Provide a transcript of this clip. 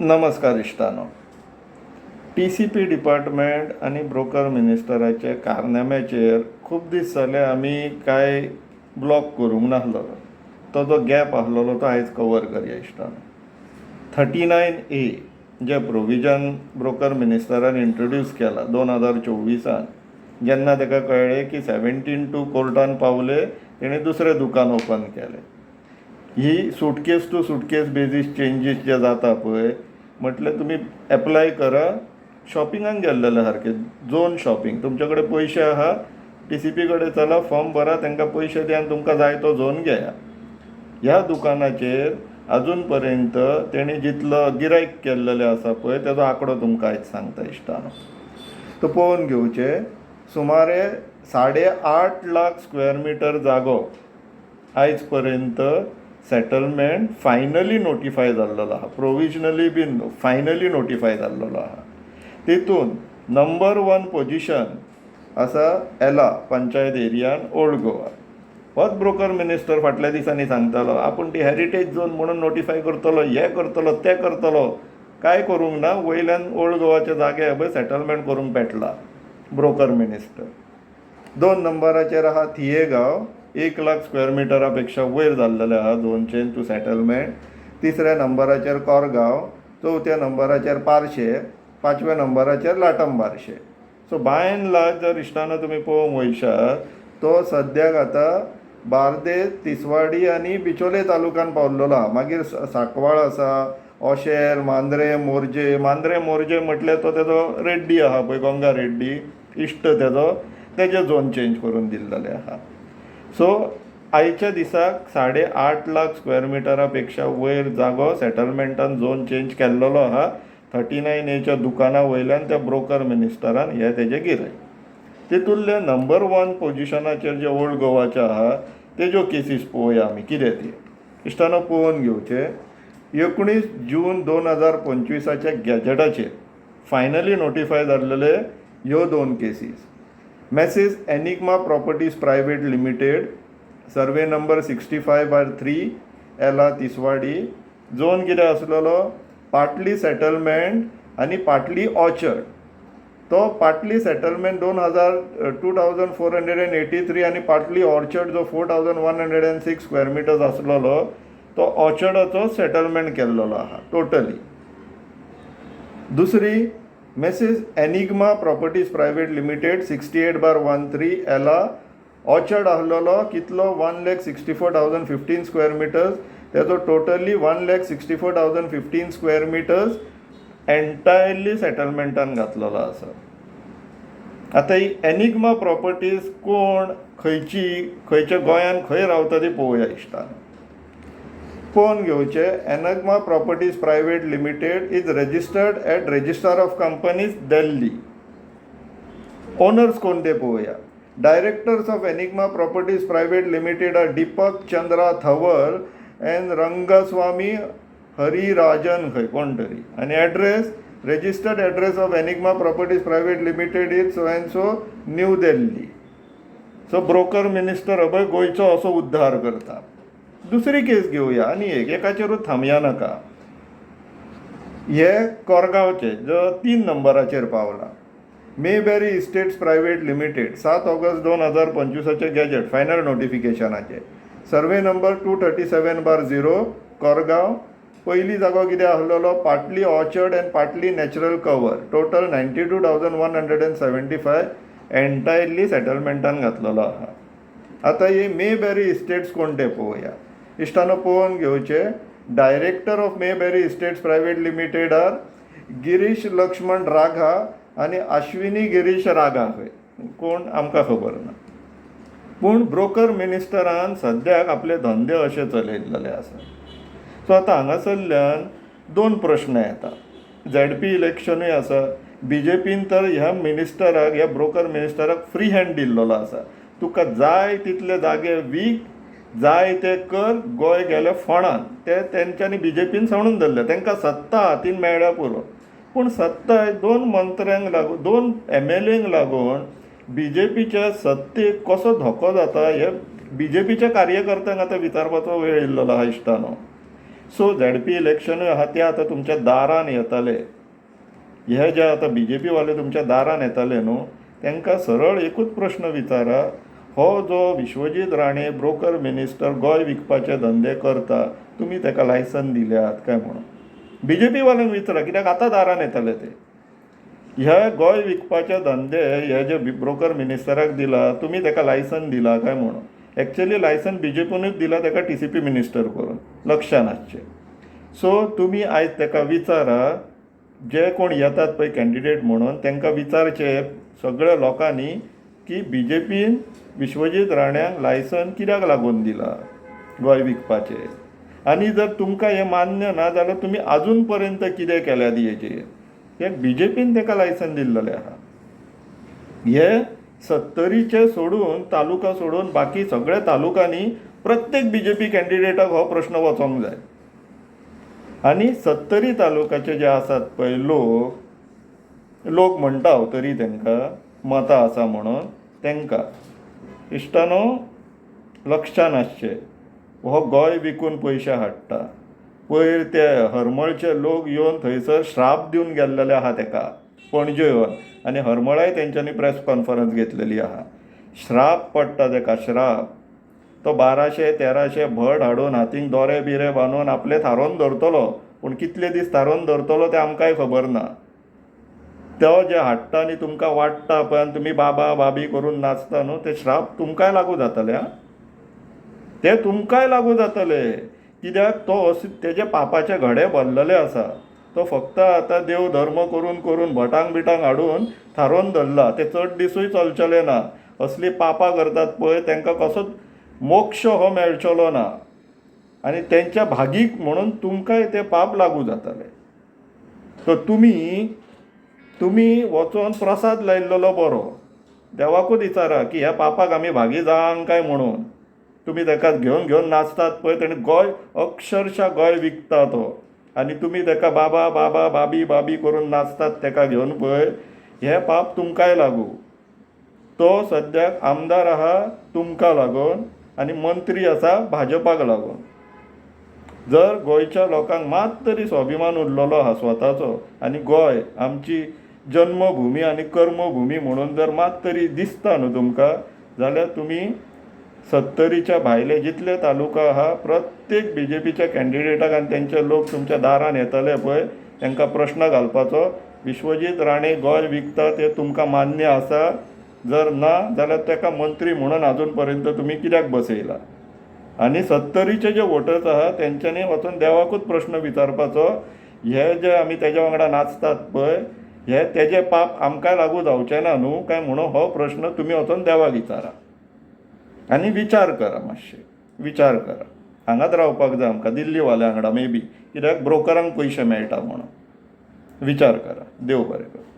नमस्कार इश्टानो. TCP department आनी broker मिनिस्टराचे कारनाम्याचेर खूब दीस जाले आमी कांय ब्लॉग करूंक नासलो. तो जो गॅप आसलेलो तो आयज कवर करया इश्टानो. 39A जें प्रोविजन ब्रोकर मिनिस्टरान इंट्रोड्यूस केलां 2024त, जेन्ना ताका कळ्ळें की 17(2) कोर्टान पावले, तेणें दुसरें दुकान ओपन केलें. ही suitcase to suitcase basis changes जे जाता पळय, म्हटल्यार तुमी एप्लाय करा, शॉपिंगाक गेल्लेले सारकें झोन शॉपिंग. तुमचे कडेन पयशे आहा, टीसीपी कडेन चला, फॉर्म भरा, तांकां पयशे दिया आनी तुमकां जाय तो झोन घेया. ह्या दुकानाचेर अजून पर्यंत तेणी जितलो गिरायक केल्लेलें आसा पळय, तेजो आंकडो तुमकां आयज सांगता इश्टानो. तो पळोवन घेवचें. सुमारे 8.5 लाख स्क्वेअर मिटर जागो आयज पर्यंत सेटलमेंट फायनली नोटिफाय जाल्लेलो आहा, प्रोविजनली बी न्हू, फायनली नोटिफाय जाल्लेलो आहा. तितून नंबर वन पोजिशन आसा एला पंचायत एरियान, ओल्ड गोवा. होच ब्रोकर मिनिस्टर फाटल्या दिसांनी सांगतालो, आपूण ती हेरिटेज झोन म्हणून नोटिफाय करतलो, हें करतलो, तें करतलो. कांय करूंक ना. वयल्यान ओल्ड गोवाचे जागे पळय सेटलमेंट करूंक पेटला ब्रोकर मिनिस्टर. दोन नंबराचेर आहा थिये गांव, 1 लाख स्क्वेअर मिटरा पेक्षा वयर जाल्लेले आहा झोन चेंज टू सेटलमेंट. तिसऱ्या नंबराचेर कोरगांव, चवथ्या नंबराचेर पार्शे, पांचव्या नंबराचेर लाटम बारशे. सो बाय एंड लार्ज जर इश्टानो तुमी पळोवंक वयशात, तो सद्याक आतां बार्देस, तिसवाडी आनी बिचोले तालुक्यान पावल्लेलो आहा. मागीर सांकवाळ आसा, ओशेल, मांद्रे, मोरजे. मांद्रे मोरजे म्हटल्यार तो तेजो रेड्डी आहा पळय, गंगा रेड्डी, इश्ट तेजो, तेजे झोन चेंज करून दिल्लेले आहा. सो आयच्या दिसाक 8.5 लाख स्क्वेअर मिटरा पेक्षा वयर जागो सेटलमेंटान झोन चेंज केल्लेलो आहा 39Aच्या दुकाना वयल्यान त्या ब्रोकर मिनिस्टरान. हे तेजे गिरायक. तितूंतले नंबर वन पोजिशनाचेर जे ओल्ड गोवाचे आहा, तेज्यो केसीस पळोवया आमी कितें ती. इश्टानो, पळोवन घेवचें, 19 जून 2025आच्या गॅजेटाचेर फायनली नोटिफाय जाल्लेले ह्यो दोन cases. Messrs Enigma Properties Private Limited, survey number 65/3, Ela Tiswadi. Zone कितें आसलेलो? पार्टली सेटलमेंट आनी पार्टली ऑर्चर्ड. तो पार्टली सेटलमेंट 2000 2483 आनी पार्टली ऑर्चर्ड जो 4106 square meters आसलेलो, तो ऑर्चर्डाचो सेटलमेंट केल्लेलो आहा टोटली. दुसरी Messrs Enigma Properties Private Limited, 68/13, Ela, orchard आहलेलो कितलो? 1,64,015 square meters. तेजो totally 1,64,015 square meters entirely सेटलमेंटान घातलेलो आसा. आतां ही एनिग्मा प्रॉपर्टीज कोण, खंयची, खंयच्या गोंयान खंय रावता ती पळोवया. इश्टान, पळोवन घेवचें, Enigma Properties Private Limited is registered at Registrar of Companies, Delhi. Owners कोण ते पळोवया. Directors of Enigma Properties Private Limited are Deepak Chandra Thavar and Rangaswamy Harirajan खंय कोण तरी. आनी address, registered address of Enigma Properties Private Limited is so and so, New Delhi. So broker minister अभय गोंयचो असो उद्धार करता. दुसरी केस घेवया आनी एक, एकाचेरूच थांबया नाका. हे कोरगांवचे जो तीन नंबराचेर पावला, Mayberry estates private limited, 7 August 2025आचे गॅजेट, फायनल नोटिफिकेशनाचे, survey number 237/0, Korgaon. पयली जागो कितें आसलेलो? Partly orchard and partly natural cover, total 92,175, entirely सेटलमेंटान घातलेलो आहा. आतां ही मेबेरी इस्टेट्स कोण ते पळोवया. इश्टानो, पळोवन घेवचे, director of Mayberry Estates Private Limited are Girish Laxman Ragha आनी अश्विनी गिरीश राघा खंय, कोण आमकां खबर ना. पूण ब्रोकर मिनिस्टरान सद्याक आपले धंदे अशे चलयल्ले आसा. सो आतां हांगासरल्यान दोन प्रश्न येता. झेडपी इलेक्शनूय आसा. बीजेपीन तर ह्या मिनिस्टराक, ह्या ब्रोकर मिनिस्टराक फ्री हँड दिल्लेलो आसा. तुका जाय तितले जागे वीक, जाय ते कर, गोंय गेले फोंडान. ते तेंच्यांनी बीजेपीन सांडून धरले. तांकां सत्ता हातीन मेळ्ळ्या पुरो. पूण सत्ता दोन मंत्र्यांक लागून, दोन एमएलएंक लागून बीजेपीच्या सत्तेक कसो धोको जाता, हे बीजेपीच्या कार्यकर्त्यांक आतां विचारपाचो वेळ येयल्लो आहा इश्टानो. सो झेडपी इलेक्शनूय आहा ते आतां तुमच्या दारान येताले. हे जे आतां बी जे पी वाले तुमच्या दारान येताले न्हू, तांकां सरळ एकूच प्रश्न विचारा, हो जो विश्वजीत राणे ब्रोकर मिनिस्टर गोंय विकपाचे धंदे करता, तुमी ताका लायसन दिल्यात काय म्हणून? बी जे पी वाल्यांक विचारा, कित्याक आतां दारान येतले ते. हे गोंय विकपाचे धंदे हे जे ब्रोकर मिनिस्टराक दिला, तुमी ताका लायसन दिला काय म्हणून? एक्चुअली लायसन बी जे पीनूच दिला ताका टी सी पी मिनिस्टर करून, लक्षान आसचें. सो तुमी आयज ताका विचारा, जे कोण येतात पळय कॅन्डिडेट म्हणून तांकां विचारचें सगळ्या लोकांनी की बी जे पीन विश्वजीत राण्याक लायसन कित्याक लागून दिला गोंय विकपाचें? आनी जर तुमकां हें मान्य ना जाल्यार तुमी आजून पर्यंत कितें केल्यात हेजेर? कित्याक बी जे पीन ताका लायसन दिल्लेलें आहा. हे सत्तरीचे सोडून तालुका सोडून बाकी सगळ्या तालुकांनी प्रत्येक बी जे पी कॅन्डिडेटाक हो प्रश्न वचोंक जाय. आनी सत्तरी तालुकाचे जे आसात पळय लोक, लोक म्हणटा हांव तरी तांकां मतां आसा म्हणून, तांकां इश्टानो लक्षान आसचें, हो गोंय विकून पयशे हाडटा. पयर ते हरमळचे लोक येवन थंयसर श्राप दिवन गेल्लेले आहा ताका पणजे येवन, आनी हरमळाय तेंच्यांनी प्रेस कॉन्फरन्स घेतलेली आहा. श्राप पडटा ताका, श्राप. तो 1200 1300 भट हाडून हातीक दोरे बिरे बांदून आपले थारोवन दवरतलो, पूण कितले दीस थारोवन दवरतलो तें आमकांय खबर ना. तो जे हाडटा आनी तुमकां वाडटा पळय आनी तुमी बाबा बाबी करून नाचता न्हू, ते श्राप तुमकांय लागू जातले. आं, ते तुमकांय लागू जातले, कित्याक तो तेजे पापाचे घडे भरलेले आसा. तो फक्त आतां देव धर्म करून करून भटांक बिटांक हाडून थारोवन धरला, ते चड दिसूय चलचेले ना. असली पापां करतात पळय तांकां कसोच मोक्ष हो मेळचेलो ना, आनी तेंच्या भागीक म्हणून तुमकांय ते पाप लागू जातले. सो तुमी वचोन प्रसाद लायिल्लो बरो, देवाकूच विचारा की ह्या पापाक आमी भागी जावंक काय म्हणून. तुमी ताका घेवन घेवन नाचतात पळय, तेणें गोंय अक्षरशा गोंय विकता तो, आनी तुमी ताका बाबा बाबा बाबी बाबी करून नाचतात ताका घेवन पळय, हें पाप तुमकांय लागू. तो सद्याक आमदार आहा तुमकां लागून आनी मंत्री आसा भाजपाक लागून. जर गोंयच्या लोकांक मात तरी स्वाभिमान उरलेलो आहा स्वताचो, आनी गोंय आमची जन्मभुमी आनी कर्मभुमी म्हणून जर मात तरी दिसता न्हू तुमकां, जाल्यार तुमी सत्तरीच्या भायले जितले तालुका आहा प्रत्येक बी जे पीच्या कॅन्डिडेटाक आनी तेंचे लोक तुमच्या दारान येतले पळय, तांकां प्रश्न घालपाचो, विश्वजीत राणे गोंय विकता ते तुमकां मान्य आसा? जर ना जाल्यार ताका मंत्री म्हणून आजून पर्यंत तुमी कित्याक बसयला? आनी सत्तरीचे जे वोटर्स आहा तेंच्यांनी वचून देवाकूच प्रश्न विचारपाचो, हे जे आमी तेज्या वांगडा नाचतात पळय, हे तेजे पाप आमकां लागू जावचें ना न्हू काय म्हणून हो प्रश्न तुमी वचून देवाक विचारा आनी विचार करा, मातशें विचार करा. हांगाच रावपाक जाय आमकां दिल्लीवाल्या वांगडा मे बी, कित्याक ब्रोकरांक पयशे मेळटा म्हणून. विचार करा. देव बरें करूं.